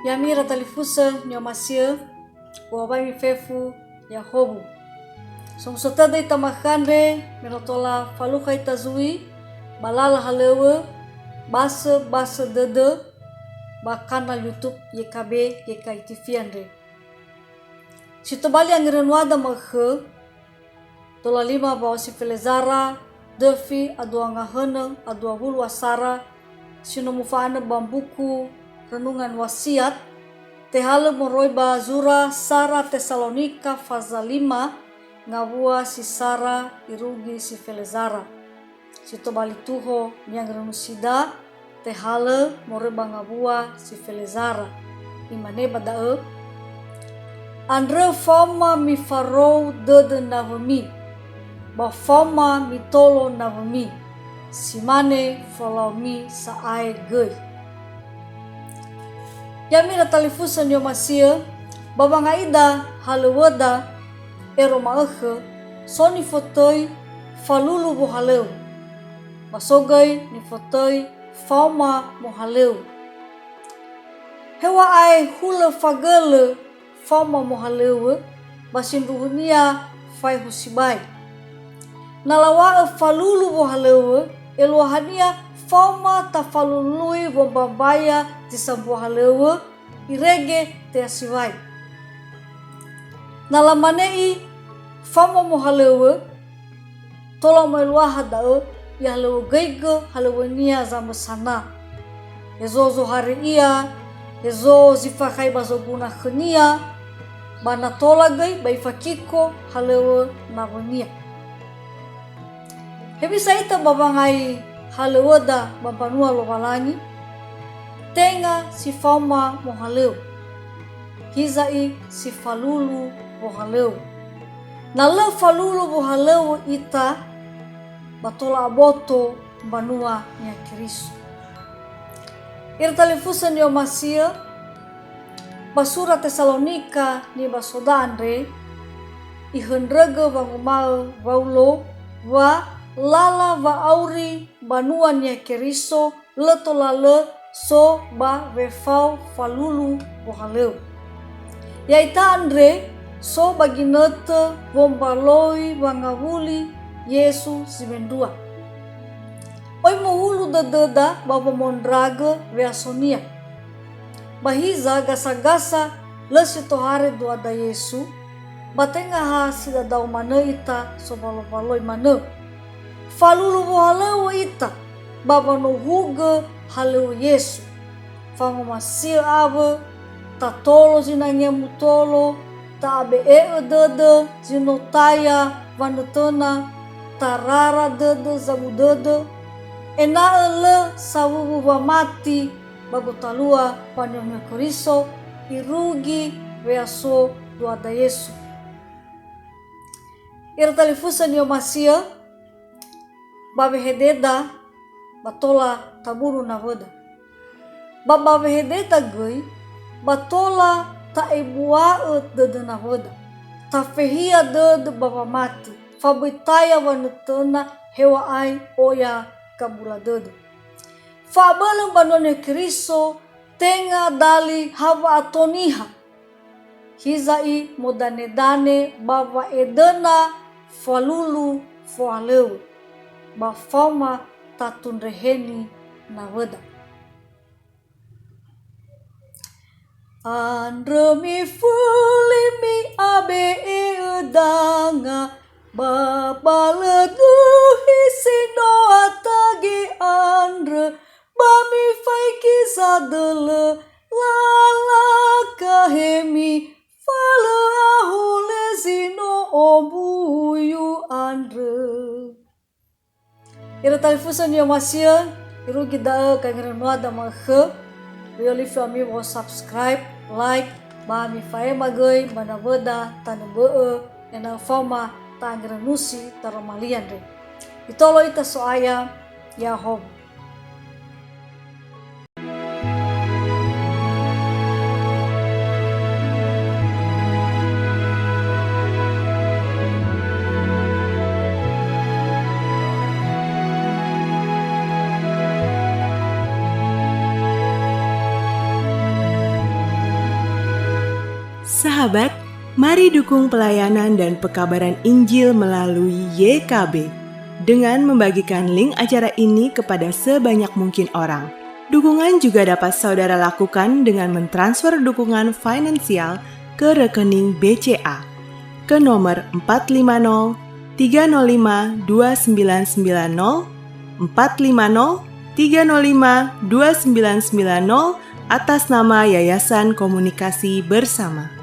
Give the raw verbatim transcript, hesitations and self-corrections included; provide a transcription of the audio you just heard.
Ya'ami ira talifusö ni'omasi'ö, u'abai mi fefu Yahowu. Somuso tödö ita makhö andre, me no tola falukha ita zui, ba lala halöŵö, basö, basö dödö, ba kanal YouTube Y K B, Y K I T V andre. Si tobali angerönuada makhö, tola lima ba si felezara, döfi a dua ngahönö a dua wulu asara, si no mufa'anö ba mbuku Renungan Wasiat, tehalö moroi ba zura sara Tesalonika faza lima, ngawua si sara irugi si felezara. Si tobali tuho ni'angerönusida, tehalö moroi ba ngawua si felezara. Imane ba da'ö, "Andrö faoma mifarou dödö nawömi, ba faoma mitolo nawömi, si mane folaomi sa'ae göi." Ya'ami ira talifusö ni'omasi'ö, ba wanga'ida halöŵöda ero ma'ökhö, so nifotöi falulu wohalöŵö. Ba so göi nifotöi faoma mohalöŵö. Heŵa'ae hulö fagölö faoma mohalöŵö, ba sindruhunia faehu sibai. Na law̃a'ö falulu wohalöŵö, eluahania faoma tafalului wombambaya zi sambua halöŵö, irege tea siwai. Na lamane'i faoma mohalöŵö, tola moeluaha da'ö, i'ahalöŵögöigö halöŵönia zamösana. Hezo zohare ia, hezo zi fakhai ba zoguna khönia, ba na tola göi ba ifakiko halöŵö nawönia. Hewisa ita ba wangai halöŵöda ba mbanua Lowalangi? Tenga si faoma mohalöŵö. Hiza'i si falulu wohalöŵö. Na lö falulu wohalöŵö ita, ba tola aboto mbanua Niha Keriso. Ira talifusö ni'omasi'ö, ba sura Tesalonika nibasoda andre, ihöndrögö wanguma'ö Waulo wa lala wa'auri mbanua Niha Keriso lö tola lö so ba wefao falulu wohalöŵö. Ya'ita andre so ba ginötö wombaloi wangawuli Yesu zi mendrua. Oi mohulu dödöda ba womondragö we'asonia. Ba hiza gasa-gasa lö si tohare duada Yesu, ba tenga ha si dadao manö ita sobalo-baloi manö. Falulu wohalöŵö ita ba wanohugö halöŵö Yesu. Fangomasi'ö awö, tatolo zinangea mutolo, ta'abe'e'ö dödö zi no taya wanötöna, tarara dödö zabu dödö, ena'ö lö sawuwu wamati ba gotalua Waniha Keriso irugi we'aso duada Yesu. Ira talifusö ni'omasi'ö, ba wehededa ba tola tabunu nawöda. Ba ba wehededa göi ba tola ta'ebua'ö dödö nawöda. Tafehia dödö ba wamati, faböi taya wanötöna heŵa'ae oya gabula dödö. Fa'abölö mbanua Niha Keriso tenga dali ha wa'ato niha. Hiza'i modanedane ba wa'edöna falulu fohalöŵö, ba faoma tatundreheni nawöda. Andrö mifuli mi'abe'e'ö danga, ba balö duhi si no atage andrö, ba mifaigi zadölö lala kahemi, fa lö ahulö zi no ombuyu andrö. Ira talifusö ni'omasi'ö, irugi da'ö kangerönuada ma'ökhö, böi olifi ami wa subscribe, like, ba mifa'ema göi ba nawöda tanö bö'ö, ena'ö faoma ta'angerönusi taroma li andre. Itolo ita So'aya, Ya'ahowu. Sahabat, mari dukung pelayanan dan pekabaran Injil melalui Y K B dengan membagikan link acara ini kepada sebanyak mungkin orang. Dukungan juga dapat saudara lakukan dengan mentransfer dukungan finansial ke rekening B C A ke nomor empat lima nol tiga nol lima dua sembilan sembilan nol, empat lima nol tiga nol lima dua sembilan sembilan nol, atas nama Yayasan Komunikasi Bersama.